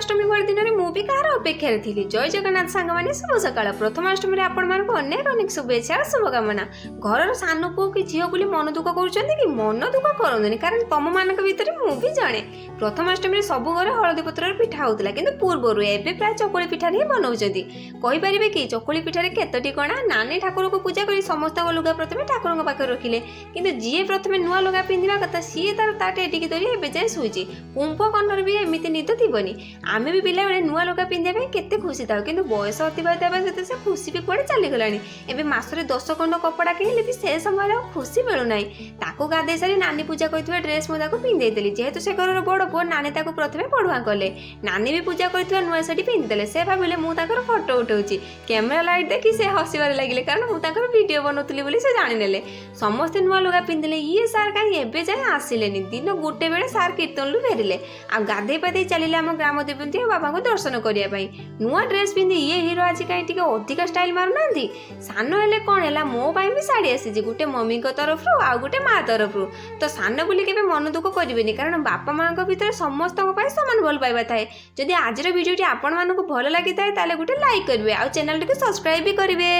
ପ୍ରଥମାଷ୍ଟମୀ ଭଳି ଦିନରେ ମୁଁ ବି କାହାର ଅପେକ୍ଷାରେ ଥିଲି। ଜୟ ଜଗନ୍ନାଥ ସାଙ୍ଗମାନେ, ଶୁଭ ସକାଳ। ପ୍ରଥମାଷ୍ଟମୀରେ ଆପଣମାନଙ୍କୁ ଅନେକ ଅନେକ ଶୁଭେଚ୍ଛା ଆଉ ଶୁଭକାମନା। ଘରର ସାନ ପୁଅ କି ଝିଅ ବୋଲି ମନ ଦୁଃଖ କରୁଛନ୍ତି କି? ମନ ଦୁଃଖ କରନ୍ତୁନି, କାରଣ ତମମାନଙ୍କ ଭିତରେ ମୁଁ ବି ଜଣେ। ପ୍ରଥମାଷ୍ଟମୀରେ ସବୁ ଘରେ ହଳଦୀ ପତ୍ରର ପିଠା ହେଉଥିଲା, କିନ୍ତୁ ପୂର୍ବରୁ। ଏବେ ପ୍ରାୟ ଚକୁଳି ପିଠାରେ ହିଁ ବନାଉଛନ୍ତି। କହିପାରିବେ କି ଚକୁଳି ପିଠାରେ କେତୋଟି କଣା? ନାନୀ ଠାକୁରଙ୍କୁ ପୂଜା କରି ସମସ୍ତଙ୍କ ଲୁଗା ପ୍ରଥମେ ଠାକୁରଙ୍କ ପାଖରେ ରଖିଲେ, କିନ୍ତୁ ଯିଏ ପ୍ରଥମେ ନୂଆ ଲୁଗା ପିନ୍ଧିବା କଥା, ସିଏ ତାର ତା ଟେଡ଼ିକି ଧରି ଏବେ ଯାଏଁ ଶୋଇଛି। କୁମ୍ଭକର୍ଣ୍ଣର ବି ଏମିତି ନିଦ ଥିବନି। ଆମେ ବି ପିଲାବେଳେ ନୂଆ ଲୁଗା ପିନ୍ଧିବା ପାଇଁ କେତେ ଖୁସି ଥାଉ, କିନ୍ତୁ ବୟସ ଅତିବାହିତ ହେବା ସହିତ ସେ ଖୁସି ବି କୁଆଡ଼େ ଚାଲିଗଲାଣି। ଏବେ ମାସରେ 10 ଖଣ୍ଡ କପଡ଼ା କିଣିଲେ ବି ସେ ସମୟରେ ଆଉ ଖୁସି ମିଳୁନାହିଁ। ତାକୁ ଗାଧେଇ ସାରି ନାନୀ ପୂଜା କରିଥିବା ଡ୍ରେସ୍ ମୁଁ ତାକୁ ପିନ୍ଧେଇଦେଲି। ଯେହେତୁ ସେ ଘରର ବଡ଼ ପୁଅ, ନାନୀ ତାକୁ ପ୍ରଥମେ ପଢୁଆଁ କଲେ। ନାନୀ ବି ପୂଜା କରିଥିବା ନୂଆ ଶାଢ଼ୀ ପିନ୍ଧିଦେଲେ। ସେ ଭାବିଲେ ମୁଁ ତାଙ୍କର ଫଟୋ ଉଠାଉଛି। କ୍ୟାମେରା ଲାଇଟ୍ ଦେଖି ସେ ହସିବାରେ ଲାଗିଲେ, କାରଣ ମୁଁ ତାଙ୍କର ଭିଡ଼ିଓ ବନାଉଥିଲି ବୋଲି ସେ ଜାଣିନେଲେ। ସମସ୍ତେ ନୂଆ ଲୁଗା ପିନ୍ଧିଲେ, ଇଏ ସାର୍ କାହିଁ ଏବେ ଯାଏଁ ଆସିଲେନି? ଦିନ 1 ବେଳେ ସାର୍ କୀର୍ତ୍ତନରୁ ଫେରିଲେ ଆଉ ଗାଧେଇ ପାଧେଇ ଚାଲିଲେ ଆମ ଗ୍ରାମ ଦେବତୀ ଆଉ ବାବାଙ୍କୁ ଦର୍ଶନ କରିବା ପାଇଁ। ନୂଆ ଡ୍ରେସ୍ ପିନ୍ଧି ଇଏ ହିରୋ ଆଜି କାହିଁ ଟିକେ ଅଧିକା ଷ୍ଟାଇଲ୍ ମାରୁନାହାନ୍ତି? ସାନ ହେଲେ କ'ଣ ହେଲା, ମୋ ପାଇଁ ବି ଶାଢ଼ୀ ଆସିଛି, ଗୋଟେ ମମିଙ୍କ ତରଫରୁ ଆଉ ଗୋଟେ ମା ତରଫରୁ। ତ ସାନ ବୋଲି କେବେ ମନ ଦୁଃଖ କରିବେନି, କାରଣ ବାପା ମାଆଙ୍କ ଭିତରେ ସମସ୍ତଙ୍କ ପାଇଁ ସମାନ ଭଲ ପାଇବା ଥାଏ। ଯଦି ଆଜିର ଭିଡ଼ିଓଟି ଆପଣମାନଙ୍କୁ ଭଲ ଲାଗିଥାଏ, ତାହେଲେ ଗୋଟେ ଲାଇକ୍ କରିବେ ଆଉ ଚ୍ୟାନେଲଟିକୁ ସବସ୍କ୍ରାଇବ୍ ବି କରିବେ।